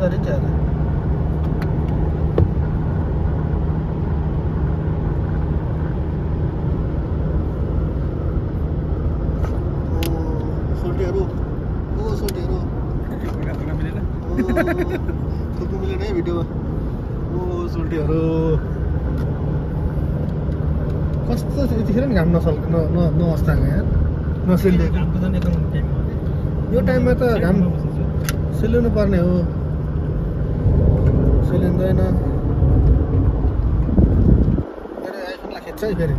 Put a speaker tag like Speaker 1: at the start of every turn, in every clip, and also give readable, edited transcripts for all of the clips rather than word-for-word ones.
Speaker 1: मजा रहेछ यार सोल्टीहरु थुक्नु मिलेन है भिडियोमा सोल्टीहरु कस्तो यतिखेर नि घाम नअस्ताएको यार नसेलिएको यो टाइममा त घाम सेलिनु पर्ने हो सेलिँदैन मेरो आइफोनलाई खेच्छ है फेरि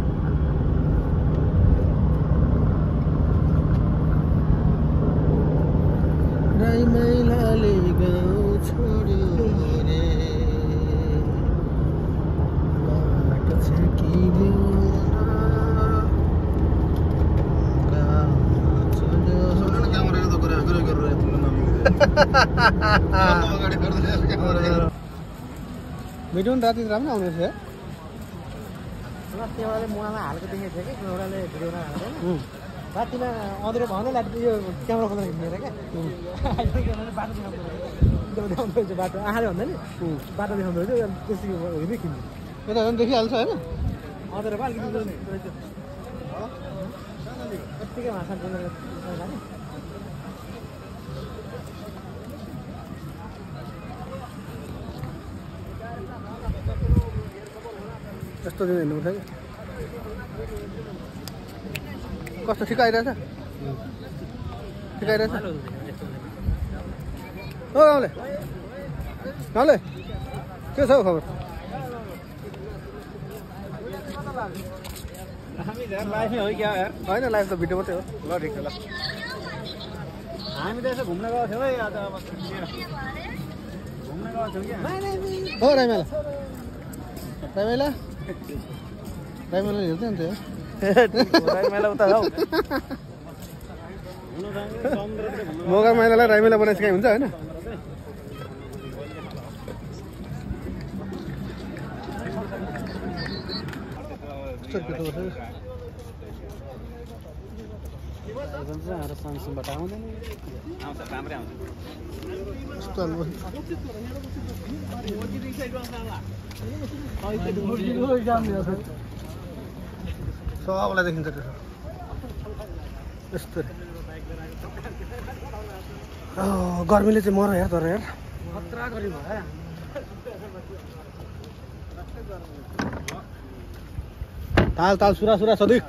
Speaker 1: राई मैलाले गाउँ छोड्यो रे बाटो छेकिदियो भिडियो राति राम्रो आउने थियो
Speaker 2: एउटाले मुहामा हालेको देखेको थियो कि एउटाले भिडियोमा हालेको रातिमा अँध्रो भएन यो क्यामेरा खोलेर हिँडेर क्या बाटो देखाउँदो रहेछ बाटो आँखाले भन्दा नि बाटो देखाउँदो रहेछ त्यसरी हिँड्दै खिच्नु
Speaker 1: यता झन् देखिहाल्छ होइन
Speaker 2: अँध्रो भयो अलिकति कत्तिकै भाषा बोलेर
Speaker 1: यस्तो दिन हिँड्नु पर्छ कि कस्तो ठिक आइरहेछ हो गाउँले के छ हौ खबर होइन लाइफ त भिडियो मात्रै हो ल ठिक छ ल
Speaker 2: हामी त यसो घुम्न गएको थियौँ है आज अब घुम्न गएको थियौँ कि
Speaker 1: हो राइमेला हेर्दै अन्त
Speaker 2: राइमेला उता हौ
Speaker 1: मोगा महिनालाई राइमेला बनाएछ कहीँ हुन्छ होइन
Speaker 2: सामसङबाट आउँदैन आउँछ राम्रै आउँछ
Speaker 1: सबलाई देखिन्छ त्यसो यस्तो गर्मीले चाहिँ मर यार तर यार
Speaker 2: खतरा गरी भयो
Speaker 1: ताल सुरा सदिक